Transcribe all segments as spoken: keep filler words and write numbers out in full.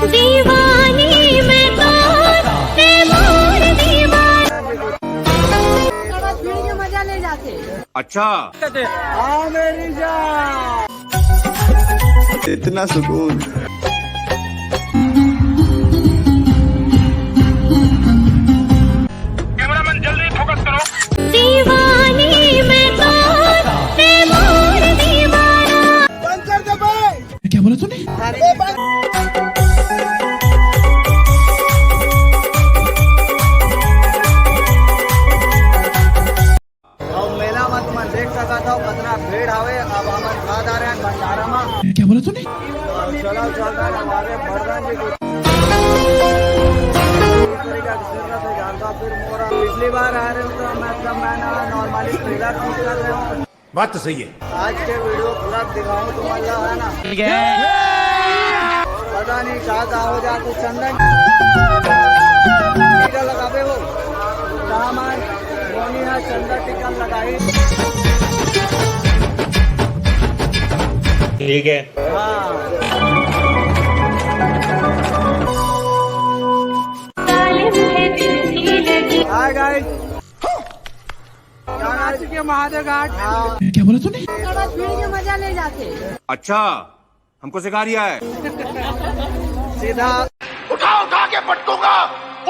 दीवानी मैं तो, मैं मोर दीवाना। भीड़ के मजा ले जाते। अच्छा। हाँ मेरी जान। इतना सुकून। कैमरामैन जल्दी फोकस करो। दीवानी मैं तो, मैं मोर दीवाना। पंचर दबे। क्या बोला तूने? अरे बस। अब मेला म तुमन देख सकत हव, कतना भीड़ हवे। अब हमन खा जा रहे हैं भंडारा म। क्या बोला तूने? चलो, चलता है, हमारे बड़गंज जी को। इस तरीका से जरूरत है, जानता फिर मोरा। पिछली बार आ रहे हो तो मैं, जब मैं ना normally trailer shoot कर रहे हूँ। बात तो सही है। आज के video पूरा दिखाऊं तुमन ला, है ना? ठीक है। पता नहीं का का हो जात हे। चंदन टीका लगाबे हो, सामान मोनी हा चंदन टीका लगाई। ठीक है। हाँ। Hi guys। आ चुके महादेव घाट। हाँ। क्या बोला तूने? थोड़ा भीड़ के मजा ले जाते। अच्छा, हमको सिखा रिया है। सीधा उठा उठा के पटकूंगा,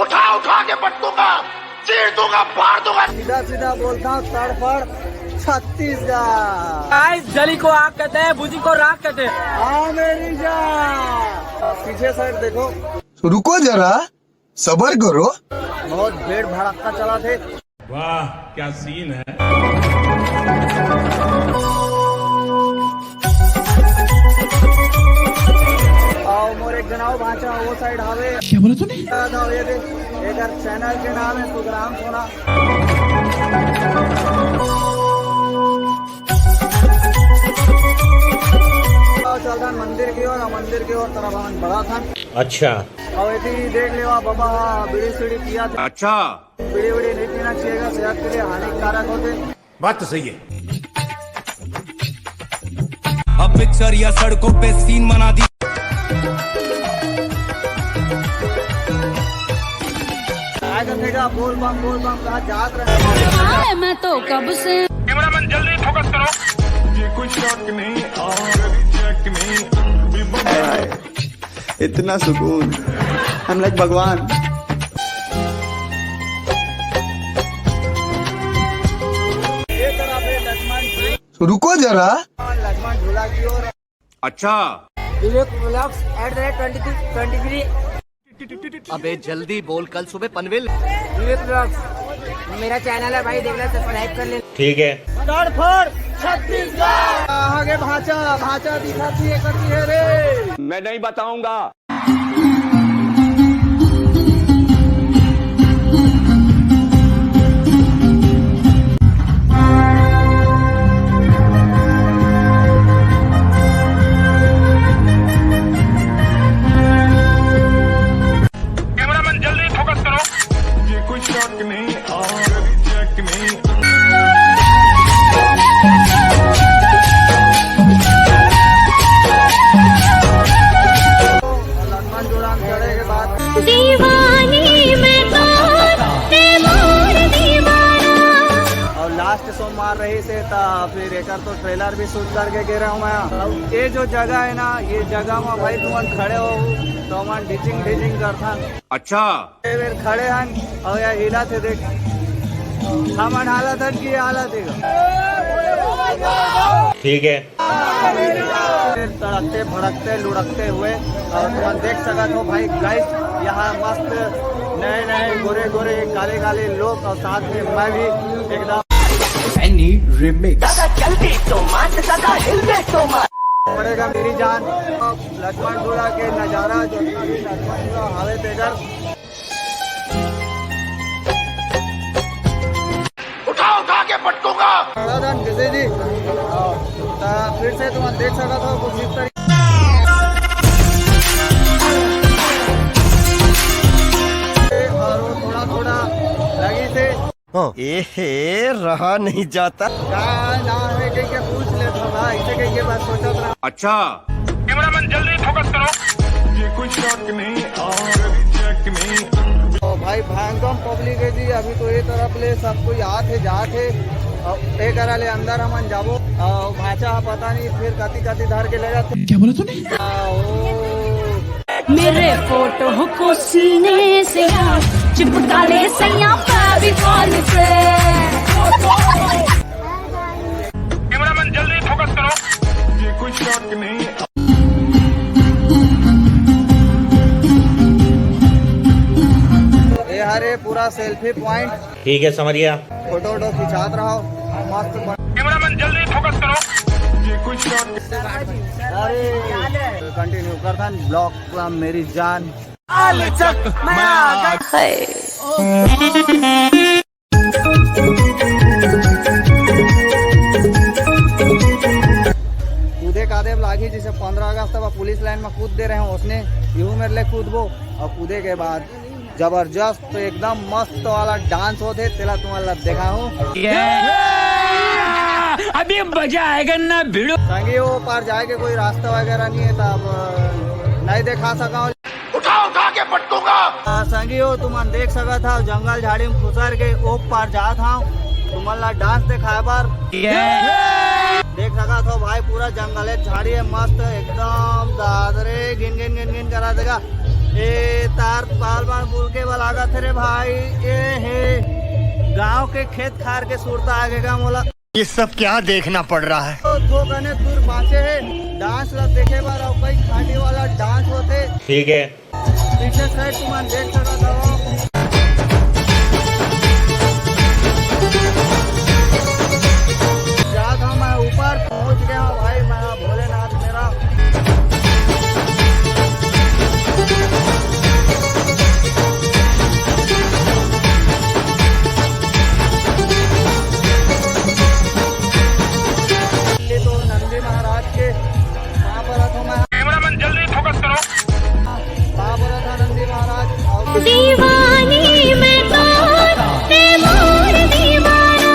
उठा उठा के पटकूंगा, चीर दूंगा, फाड़ दूंगा। सीधा सीधा बोलता हूँ, तड़फड़ छत्तीसगढ़। गाइस, जली को आग कहते हैं, बुझी को राख कहते हैं। हाँ मेरी जान। पीछे side देखो। रुको जरा, सबर करो। बहुत भीड़ भड़क्का चला थे। वाह, क्या सीन है। आओ मोर एक जनाओ भांचा, वो side हावे। क्या बोला तूने? बताओ, ये देख, एकर channel के नाम है सुधराम सोना। आओ, चलथन मंदिर की ओर, मंदिर की ओर तरफ हमन बढ़त हन। अच्छा। अउ एती देख लेवा बाबा, बीड़ी सीड़ी पिया थे। अच्छा। बीड़ी वीड़ी नहीं पीना चाहिए, सेहत के लिए हानिकारक होते। बात तो सही है। अब पिक्चर या सड़कों पे सीन बना दी। आगे देखा, बोल बम, बोल बम, कहा जात रहे। हाय, मैं तो कब से कैमरामैन जल्दी फोकस करो। ये कोई शक नहीं और चेक नहीं। इतना सुकून। I'm like भगवान। ये तरफ है लक्ष्मण झूला। रुको जरा। लक्ष्मण झूला की ओर। अच्छा। विवेक vlogs at the rate twenty twenty three। अबे जल्दी बोल, कल सुबह पनवेल। विवेक vlogs मेरा channel है भाई, देखना, subscribe कर लेना। ठीक है। तड़फड़ छत्तीसगढ़। आगे भांचा, भांचा दिखाती है, करती है रे। मैं नहीं बताऊंगा। कैमरामैन जल्दी फोकस करो। ये कोई शक नहीं और चेक नहीं। लक्ष्मण झूला में चढ़े के बाद दीवानी मैं तो, मैं मोर दीवाना। और last सोमवार रहिस हे, त फिर एकर तो trailer भी shoot करके गे रहे हूँ मैं। अब ये जो जगह है ना, ये जगह में भाई तुमन खड़े हो तो मन ढिचिंग ढिचिंग करथन। अच्छा। ये बेर खड़े हन और यहाँ हिला थे देख, हमन हालत हन की हालत है। ठीक है। फिर तड़कते भड़कते लुढ़कते हुए और तुम देख सकत हो भाई guys, यहाँ मस्त नए नए गोरे गोरे काले काले लोग और साथ में मैं भी एकदम Any remix। दादा चलती तो मार, दादा हिलते तो मार। पड़ेगा मेरी जान। लक्ष्मण झूला के नजारा, जितना भी लक्ष्मण झूला हावे तेकर उठा उठा के पटकूंगा। प्रधान विजय जी, त फिर से तुम देख सकत हो कुछ इस तरीके और वो थोड़ा थोड़ा लगी से। हाँ। एहे, रहा नहीं जाता। का नाम है कह के पूछ लेता था, ऐसे कह के बात सोचत रहा। अच्छा। कैमरामैन जल्दी फोकस करो। ये कुछ तो भाई, भयंकर पब्लिक है जी। अभी तो ये तरफ ले सब कोई आत हे, जात हे। अब एकरा ले अंदर हमन जाबो। अउ भांचा ह पता नहीं फिर कति कति धर के ले जाथे। क्या बोला तूने? आ, ओ। मेरे फोटो को सीने से चिपका ले सैया फेविकॉल से। कैमरामैन, जल्दी फोकस करो। ये कोई शॉट नहीं। ये हरे पूरा सेल्फी पॉइंट। ठीक है, समझ गया। फोटो वोटो खिंचात रहो, मस्त बन- कैमरामैन, जल्दी फोकस करो। ये कोई शॉट। अरे, कंटिन्यू करथन ब्लॉग का मेरी जान। आले चक, मैं आ गई। कूदे कादे लागही, जैसे पंद्रह अगस्त अब पुलिस लाइन में कूद दे रहे हो, उसने यूं मेरे लिए कूदबो। और कूदे के बाद जबरदस्त, तो एकदम मस्त वाला डांस होथे, तेला तुम्हारा देखाहूं। अभी मजा आएगा ना भिड़ो। संगी, वो पार जाए के कोई रास्ता वगैरह नहीं है, तब नहीं देखा सका। उठा उठा के पटकूंगा। आ, संगी हो, तुमन देख सकत हव, जंगल झाड़ी में खुसर के ओ पार जात हव, तुमन ला डांस दिखाए बर। देख सकत हव भाई, पूरा जंगल है, झाड़ी है, मस्त एकदम दादरे गिन गिन गिन गिन करा देगा। ए तार पाल बार बुल के बलागत रे भाई। ए हे, गांव के खेत खार के सुरता आगे का मोला। ये सब क्या देखना पड़ रहा है? तो दो गने दूर बांचे हे, डांस ला देखे बर अउ कई खाटी वाला डांस होथे। ठीक है। पीछे साइड तुमन देख सकत हव। जात हव मैं ऊपर, पहुंच गया हूं भाई मैं, भोलेनाथ मेरा। ये तो नंदी महाराज के पाँव परत हूँ मैं। कैमरामैन, जल्दी फोकस करो। पाँव परत हूँ नंदी महाराज। और दीवानी मैं तो तेरे मोर दीवाना।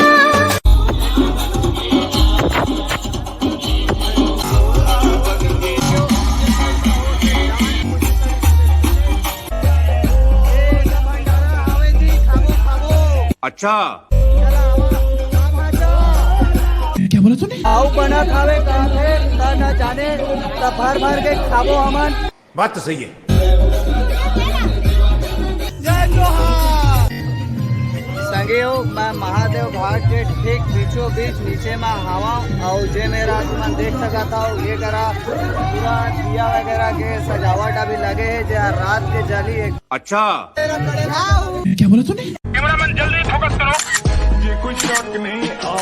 अच्छा। क्या बोला तूने? आऊ बनत हवे का थे, त न जाने, त भर भर के खाबो हमन। बात तो सही है। जय जोहार। संगी हो, मैं महादेव घाट के ठीक बीचों बीच नीचे में हवा, और जे मेरा तुमन देख सकत हव, ये करा पूरा दिया वगैरह के सजावट अभी लगे है, जे रात के जली है। अच्छा। क्या बोला तूने? कैमरामैन, जल्दी फोकस करो। ये कोई शक नहीं, और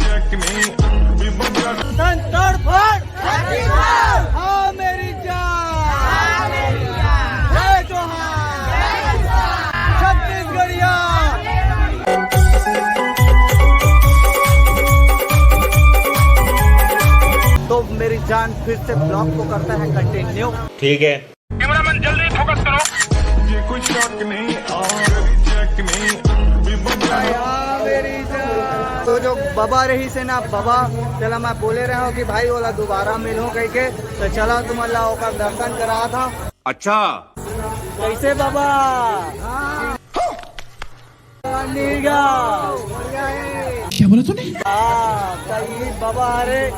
चेक नहीं, अभी बजा। तन तोड़ फोड़। हाँ मेरी जान। जय जोहार। छत्तीसगढ़िया। तो मेरी जान, फिर से ब्लॉग को करते हैं कंटिन्यू। ठीक है। कैमरामैन, जल्दी फोकस करो। ये कोई शक नहीं, और चेक नहीं, अभी बजा। तो जो बबा रहिस हे ना, बबा, तेला मैं बोले रहे हूँ कि भाई ओला दोबारा मिलूं कह के, तो चला तुमन ला ओकर दर्शन करात हव। अच्छा। कैसे बबा? क्या बोला तूने? हाँ, त ई बबा हरे।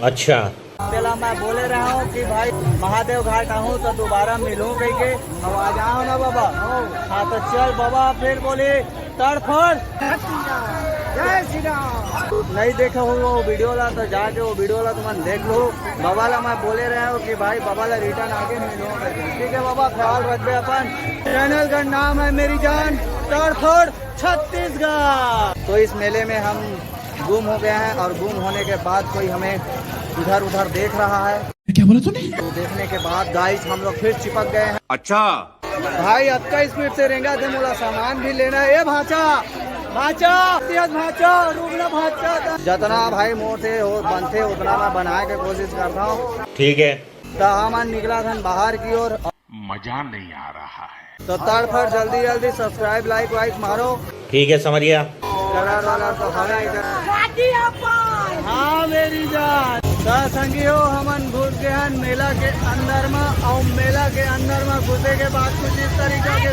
अच्छा। तेला मैं बोले रहे हूँ कि भाई महादेव घाट आहूँ तो दोबारा मिलूँ कह के। अब आ जाओ ना बबा। हाँ तो चल बबा, फिर बोली तड़फड़। जय श्री राम। नहीं देखे हो वो वीडियो ला तो जाके वो वीडियो ला तुमन देख लो। बबा ला मैं बोले रहे हूँ कि भाई बबा ला रिटर्न आके मिलूँ कह के। ठीक है बबा, ख्याल रखबे अपन। चैनल का नाम है मेरी जान तड़फड़ छत्तीसगढ़। तो इस मेले में हम गुम हो गए हैं और गुम होने के बाद कोई हमें इधर उधर देख रहा है। क्या बोला तूने? तो देखने के बाद गाइस हम लोग फिर चिपक गए हैं। अच्छा। भाई अतका स्पीड से रेंगा थे, मोला सामान भी लेना है। ए भांचा, भांचा, तेज भांचा, रुक ना भांचा। जतना भाई मोर से हो बनथे उतना मैं बनाए के कोशिश करता हूँ। ठीक है। तो हमन निकला थन बाहर की ओर। मजा नहीं आ रहा है। तो तड़फड़ जल्दी जल्दी सब्सक्राइब लाइक वाइक मारो। ठीक है समझ गया। कलर वाला तो हवे इधर। हाँ मेरी जान। त संगी हो, हमन घुस गे हन मेला के अंदर म, अउ मेला के अंदर म घुसे के बाद कुछ इस तरीका के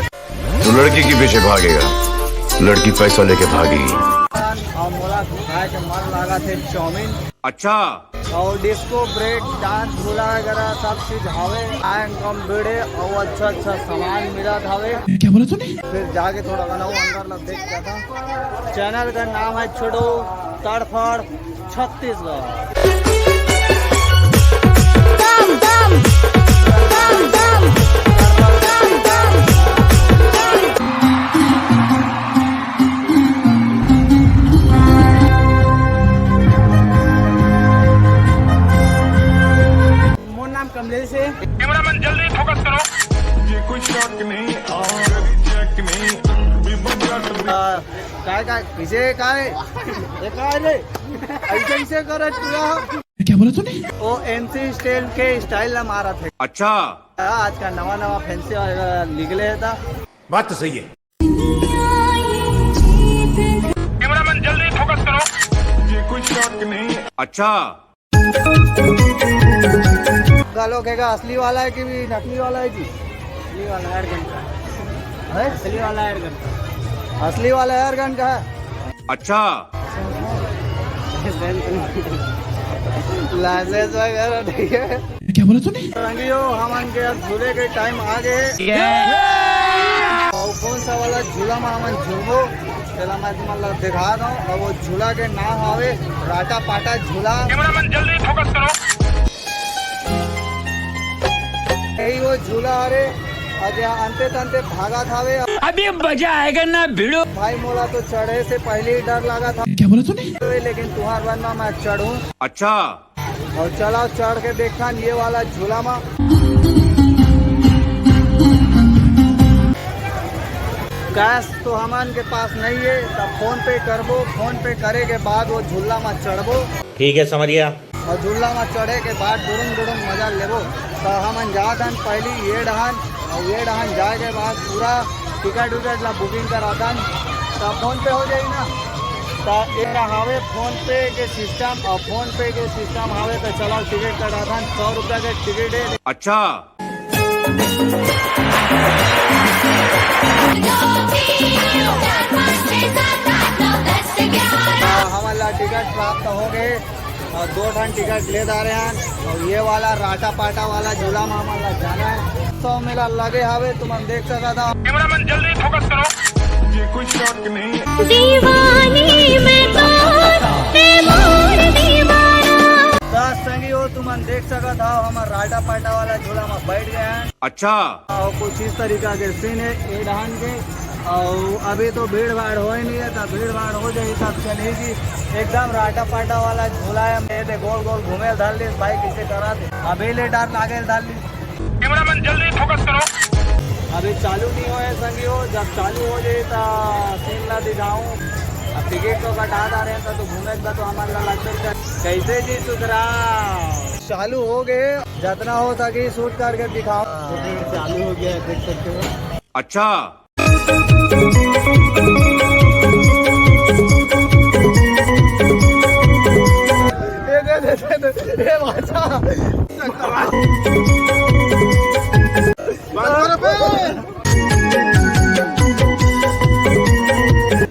तो लड़की के पीछे भागेगा, लड़की पैसा लेके भागेगी। अउ मोला खाए के मन लागत हे चाउमीन। अच्छा। अउ डिस्को ब्रेक, डांस, झूला वगैरह सब चीज हवे। आए कम भीड़े अउ अच्छा अच्छा सामान मिलत हवे। क्या बोला तूने? फिर जाके थोड़ा बनाओ अंदर ला देख के था। चैनल का नाम है छोटू तड़फड़ छत्तीसगढ़। दम, दम, दम, दम, दम, दम। मोर नाम कमलेश हे। कैमरामैन जल्दी फोकस करो। ये कोई शक नहीं, और चेक नहीं, भी बजट भी। आ, काय काय पीछे काय? ये काय रे? ऐसे ऐसे करे पूरा। क्या बोला तूने? ओ एमसी स्टाइल के स्टाइल ला मारा थे। अच्छा। आज का नवा नवा फैंसी वाला निकले था। बात तो सही है। कैमरामैन जल्दी फोकस करो। ये कोई शक नहीं। अच्छा। गलो के का असली वाला है कि भी नकली वाला है जी? असली वाला एयरगन का है। असली वाला एयरगन का। असली वाला एयरगन का है। अच्छा। लाइसेंस वगैरह नहीं है। क्या बोला तूने? संगियो, हमन के अब झूले के टाइम आ गए। अउ कौन सा वाला झूला में हमन झूलबो, तेला मैं तुमन ला दिखा दो। अउ वो झूला के नाम हवे राटा पाटा झूला। कैमरामैन जल्दी फोकस करो। यही वो झूला हरे, अउ जे अंते तंते भागत हवे। अभी मजा आएगा ना भिड़ो। भाई मोला तो चढ़े से पहले ही डर लगा था। क्या बोला तूने? लेकिन तुहार बनवा मैं चढ़ूं। अच्छा। अउ चला चढ़ के देखथन ये वाला झूला मा। कैश तो हमन के पास नहीं है, तब फोन पे करबो। फोन पे करे के बाद वो झूला मा चढ़बो। ठीक है, समझ गया। अउ झूला म चढ़े के बाद डुडुम डुडुम मजा लेबो। त हमन जात हन पहली ये डहन, अउ ये डहन जाए के बाद पूरा टिकट विकट ला बुकिंग कराथन। त फोन पे हो जाई ना, त एक हवे फोन पे के सिस्टम, अउ फोन पे के सिस्टम हवे त चलो टिकट कटाथन। सौ रुपया के टिकट है। अच्छा। हमन ला टिकट प्राप्त हो गए अउ दो ठन टिकट ले डारे हन। अउ ये वाला राटा पाटा वाला झूला में हमन ला जाना है। तो मेला लगे हवे, तुमन देख सकत हव। कैमरामैन जल्दी फोकस करो। ये कोई शक नहीं। दीवानी मैं तो, मैं मोर दीवाना। त संगी हो, तुमन देख सकत हव, हमन राटा पाटा वाला झूला में बैठ गए हन। अच्छा। अउ कुछ इस तरीका के सीन है ए डहान के। अउ अभी तो भीड़ भाड़ होए नहीं है, तब भीड़ भाड़ हो जाही तब चलेगी। एकदम राटा पाटा वाला झूला है, ये दे गोल गोल घूमे धर ली, भाई कैसे करा दे, अभी ले डर लागे धर ली। कैमरामैन जल्दी फोकस करो। अभी चालू नहीं होए संगी हो, जब चालू हो जाए तो सीन ला दिखाऊं। अब टिकट तो कटा डारे हैं तो, तो घूमे का तो हमारा लगता है। कैसे जी सुधरा? चालू हो गए, जितना हो सके शूट करके दिखाओ। शूटिंग चालू हो गया है, देख सकते हो। अच्छा। ए, दे, दे, दे, दे, ए, भाषा।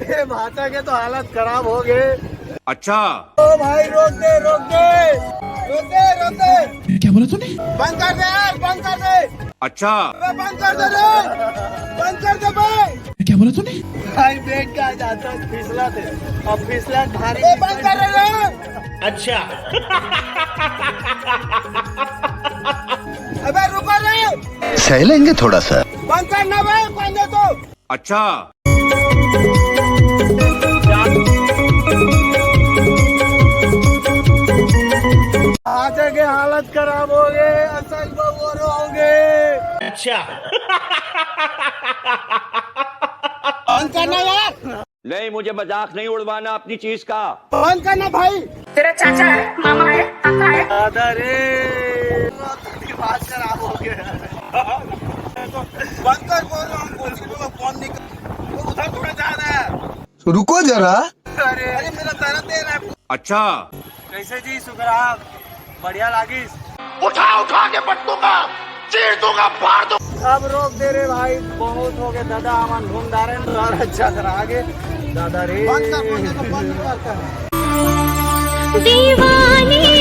ए, भाषा के तो हालत खराब हो गए। अच्छा। ओ भाई, रोक दे, रोक दे, रोक दे, रोक दे। क्या बोला तूने? बंद कर दे यार, बंद कर दे। अच्छा। अबे बंद कर दे रे, बंद कर दे भाई। क्या बोला तूने? भाई, ब्रेक का जाता है, फिसला थे। अब फिसला भारी। अबे बंद कर रे। अच्छा। अबे रुको रे। सह लेंगे थोड़ा सा। बंद कर ना भाई, बंद है तो। अच्छा। आज के हालत खराब हो गए, असल बबोर हो गए। अच्छा। बंद करना यार। नहीं, मुझे मजाक नहीं उड़वाना अपनी चीज का। बंद करना भाई। तेरा चाचा है, मामा है, काका है। दादा रे, दिमाग खराब हो गया। बंद कर बोल रहा हूँ, कौन सी बोला, फोन निकाल। वो उधर थोड़ा जा रहा है। रुको जरा। अरे, अरे, मेरा दर्द दे रहा है। अच्छा। कैसे जी सुखराम? बढ़िया लागिस। उठा उठा के पटकूंगा, चीर दूंगा, फाड़ दूंगा। अब रोक दे रे भाई, बहुत हो गए दादा, हमन घूम डारे और अच्छा करा आगे दादा रे। बंद कर, बंद कर, बंद कर। दीवानी